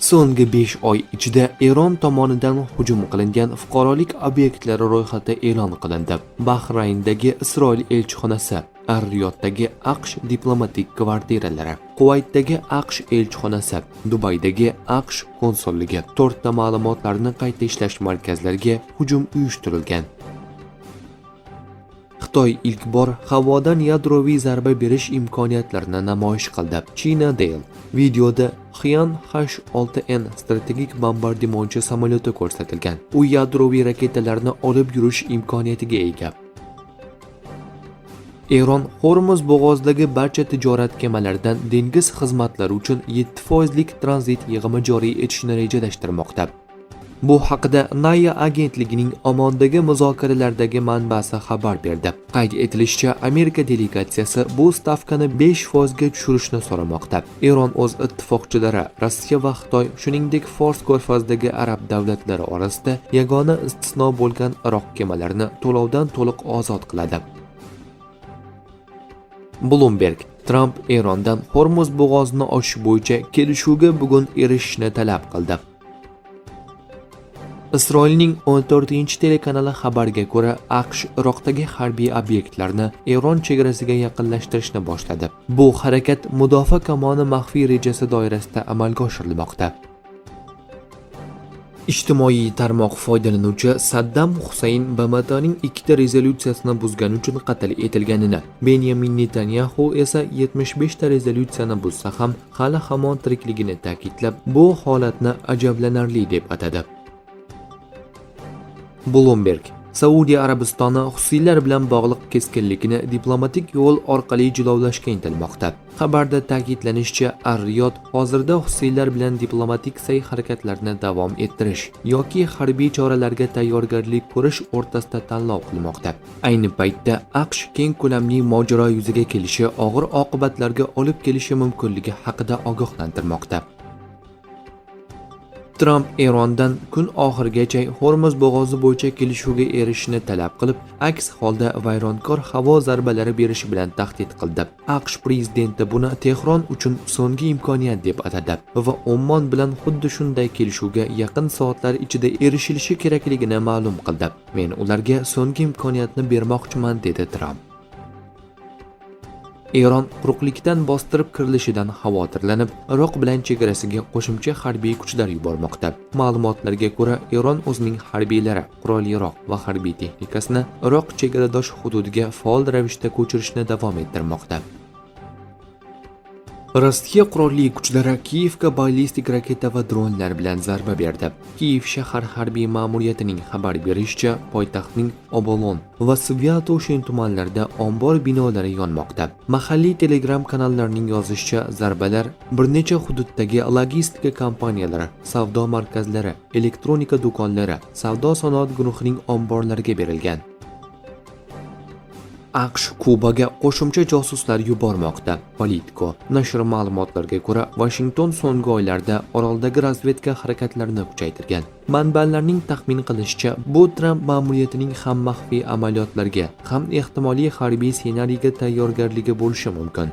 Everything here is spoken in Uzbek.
So'nggi 5 oy ichida Eron tomonidan hujum qilingan fuqarolik obyektlari ro'yxati e'lon qilindi. Bahrayndagi Isroil elchixonasi, Ar-Riyoddagi AQSh diplomatik kvartiralari, Kuvaytdagi AQSh elchixonasi, Dubaydagi AQSh konsulligi, to'rtta ma'lumotlarni qayta ishlash markazlariga hujum uyushtirilgan. Xitoy ilk bor havodan yadroviy zarba berish imkoniyatlarini namoyish qildi. China Daily. Videoda Xian H-6N strategik bombardimonchi samolyoti ko'rsatilgan. U yadroviy raketalarni olib yurish imkoniyatiga ega. Eron Hormuz bo'g'ozidagi barcha tijorat kemalaridan dengiz xizmatlari uchun 7 foizlik tranzit yig'imi joriy etishni rejalashtirmoqda. Bu haqida NAYA agentligining Omondagi muzokaralardagi manbasi xabar berdi. Qayd etilishicha, Amerika delegatsiyasi bu stavkani 5 foizga tushirishni so'ramoqda. Eron o'z ittifoqchilari Rossiya va Xitoy, shuningdek Fors ko'rfazidagi arab davlatlari orasida yagona istisno bo'lgan Iroq kemalarini to'lovdan to'liq ozod qiladi. Bloomberg. Tramp Erondan Hormuz bo'g'ozini ochish bo'yicha kelishuvga bugun erishishni talab qildi. Isroilning 14 telekanali xabariga ko'ra, AQSh Iroqdagi harbiy obyektlarni Eron chegarasiga yaqinlashtirishni boshladi. Bu harakat mudofaa kamoni maxfiy rejasi doirasida amalga oshirilmoqda. Ijtimoiy tarmoq foydalanuvchi Saddam Husayn BMTning ikkita rezolyutsiyasini buzgani uchun qatl etilganini, Benyamin Netanyaxu esa 75 ta rezolyutsiyani buzsa ham hali hamon tirikligini ta'kidlab, bu holatni ajablanarli deb atadi. Bloomberg. Saudiya Arabistoni Husiylar bilan bog'liq keskinlikni diplomatik yo'l orqali jilovlashga intilmoqda. Xabarda ta'kidlanishicha, Ar-Riyod hozirda Husiylar bilan diplomatik sa'y-harakatlarni davom ettirish yoki harbiy choralarga tayyorgarlik ko'rish o'rtasida tanlov qilmoqda. Ayni paytda AQSh keng ko'lamli mojaro yuzaga kelishi og'ir oqibatlarga olib kelishi mumkinligi haqida ogohlantirmoqda. Tramp Erondan kun oxirigacha Hormuz bo'g'ozi bo'yicha kelishuvga erishishni talab qilib, aks holda vayronkor havo zarbalari berishi bilan tahdid qildi. AQSh prezidenti buni Tehron uchun so'nggi imkoniyat deb atadi va Ummon bilan xuddi shunday kelishuvga yaqin soatlar ichida erishilishi kerakligini ma'lum qildi. "Men ularga so'nggi imkoniyatni bermoqchiman", dedi Tramp. Eron quruqlikdan bostirib kirilishidan xavotirlanib, Iroq bilan chegarasiga qo'shimcha harbiy kuchlar yubormoqda. Ma'lumotlarga ko'ra, Eron o'zining harbiylari, qurol-yarog' va harbiy texnikasini Iroq chegaradosh hududiga faol ravishda ko'chirishni davom ettirmoqda. Rossiya qurolli kuchlari Kiyevga ballistik raketa va dronlar bilan zarba berdi. Kiyev shahar harbiy ma'muriyatining xabar berishicha, poytaxtning Obolon va Svyatoshin tumanlarida ombor binolari yonmoqda. Mahalliy Telegram kanallarining yozishicha, zarbalar bir necha hududdagi logistika kompaniyalari, savdo markazlari, elektronika do'konlari, savdo-sanoat guruhining omborlariga berilgan. AQSh Kubaga qo'shimcha josuslar yubormoqda. Politico nashri ma'lumotlariga ko'ra, Vashington so'nggi oylarda oroldagi razvedka harakatlarini kuchaytirgan. Manbalarning taxmin qilishicha, bu Tramp ma'muriyatining ham maxfiy amaliyotlarga, ham ehtimoliy harbiy ssenariyga tayyorgarligi bo'lishi mumkin.